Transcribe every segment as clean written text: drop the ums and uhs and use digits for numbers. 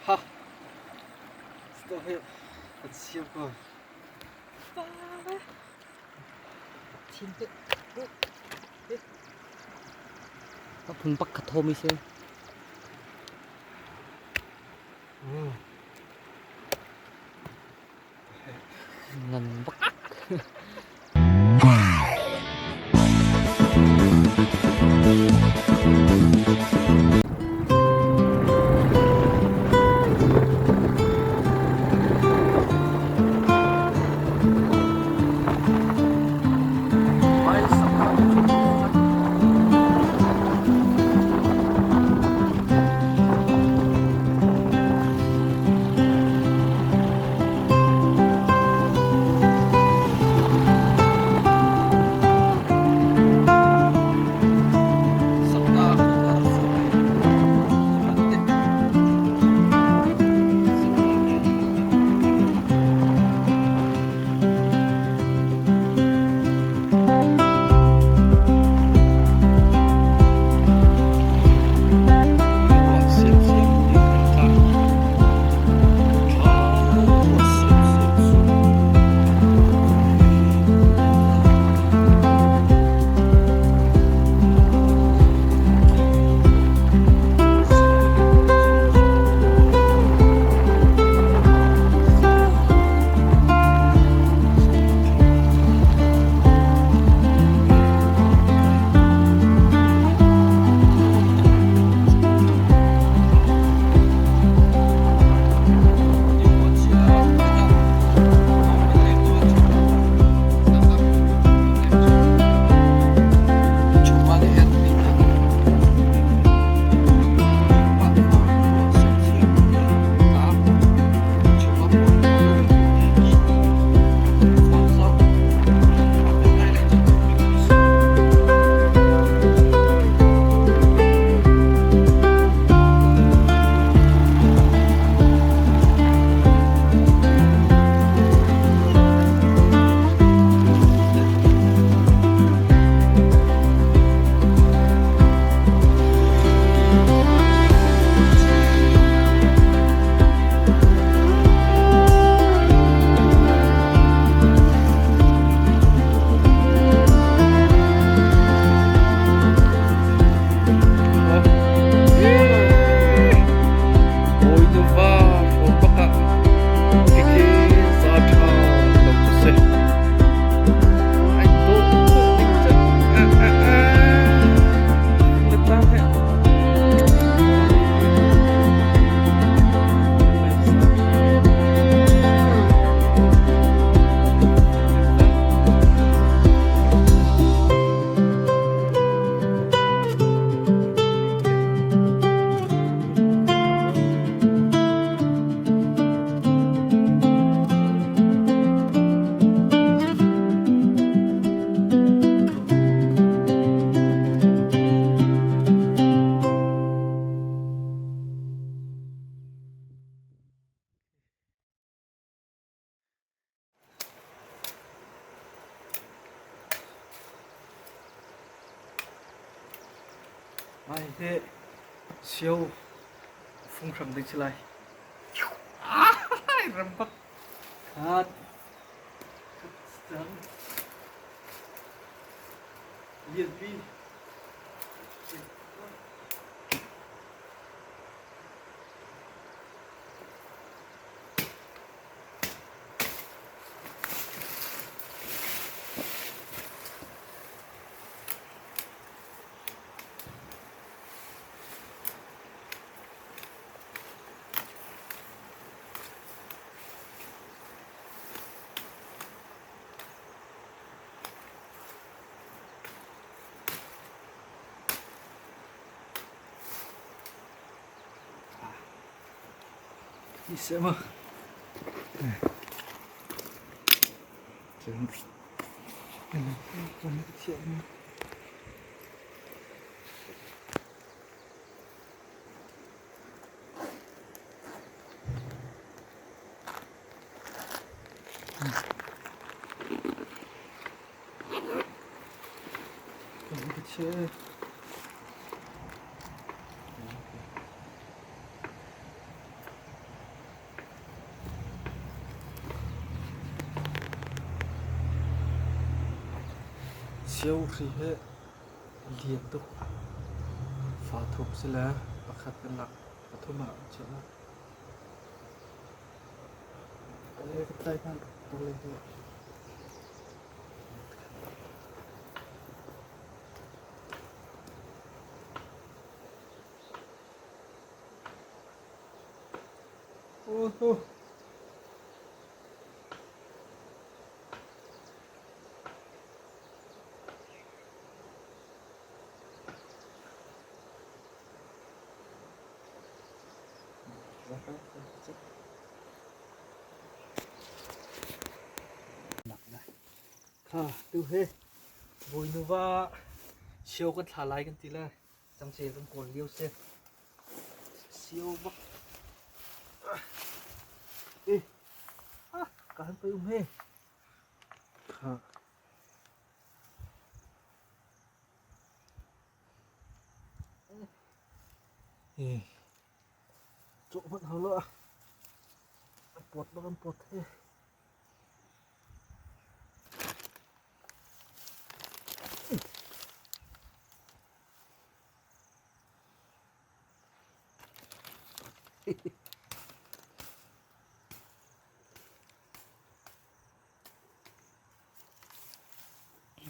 Ha. Stop he. At siam ko. Thin te. Ka phung pak kha thom i si. Ngan bak. Mai hi sio fung hram ding si lai. Ram bak. Khat. Khat. Lianpi. Sẽ mà. 그치. Sio hri hi a lian tuk. Fa thum si le pakhat kan lak pathum ah an chiah lai. Ka tlai hmanh tuk le hi. Oh, Kha tu he bawi nuva sio kan thla lai kan ti lai. Cangcel kan kawl lio si. Sio bak. Eh, ah, ka han pei um he. Kha. Eh. Cawh hmanh hau lo ah. Pot bak an pot he.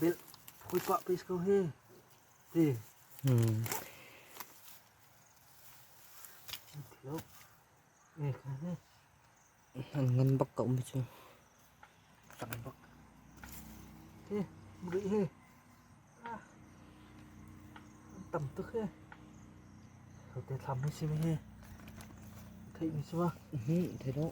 Bil phui pah pis ko hi. Ti. Thilo. Eh, ka he. An ngan bak ko mi cu. Tang bak. He, rih he. Ah. Tam tuk he. Te thlam hi si mi hi. Theih mi si ma? Thei lo.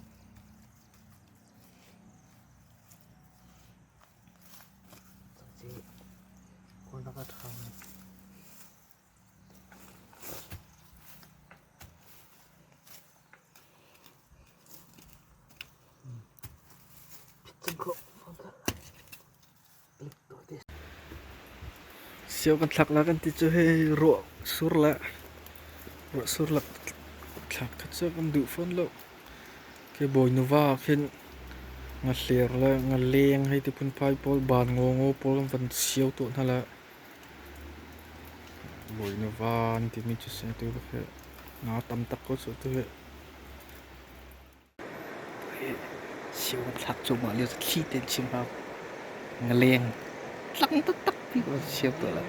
Sio kan thlak la kan ti cu hei ruah sur le ruah sur lak thlak kha cu kan duh fawn lo. Khi bawi nuva ah khin ngahler le ngaleng hei ti phunphai pawl ban ngawngaw pawl kan van sio tuah hna le bawi nuva an timi cu si atu bak hi nga tam tak ko cu atu hi. Sio kan thlak cuahmah lio cu thli tein chim hau. Ngaleng tlang taktak pi ko sio tuah la.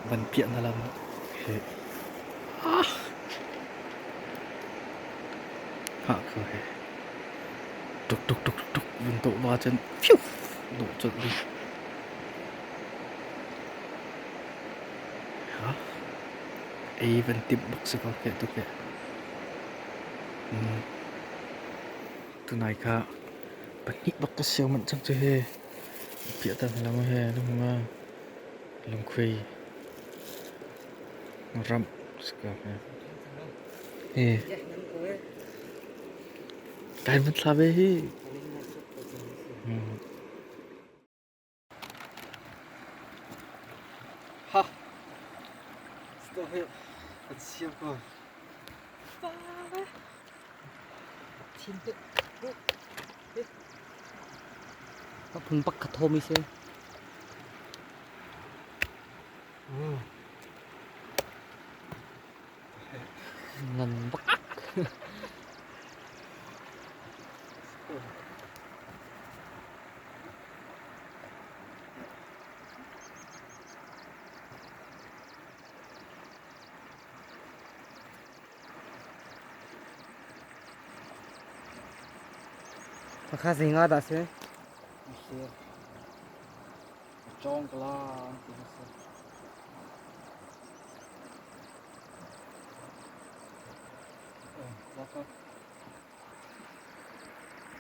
Van piah na lam he. Ah. Ha ko he. Tuk tuk tuk tuk vun to va cun phew dawh colh ding. Ha. Ei van timh bak si ko ke tu ke. Tunai kha pahnih bak ka siau manh cang cu hi. Piah ta hna he lung lungkhui ramh si ko he. Hi. Kai van thla ve hi. Ha. Stop he. An siam ko. Phun bak kha thawmi si. Ngan bak. Pakha zei nga dah si? Cawng kala ti si.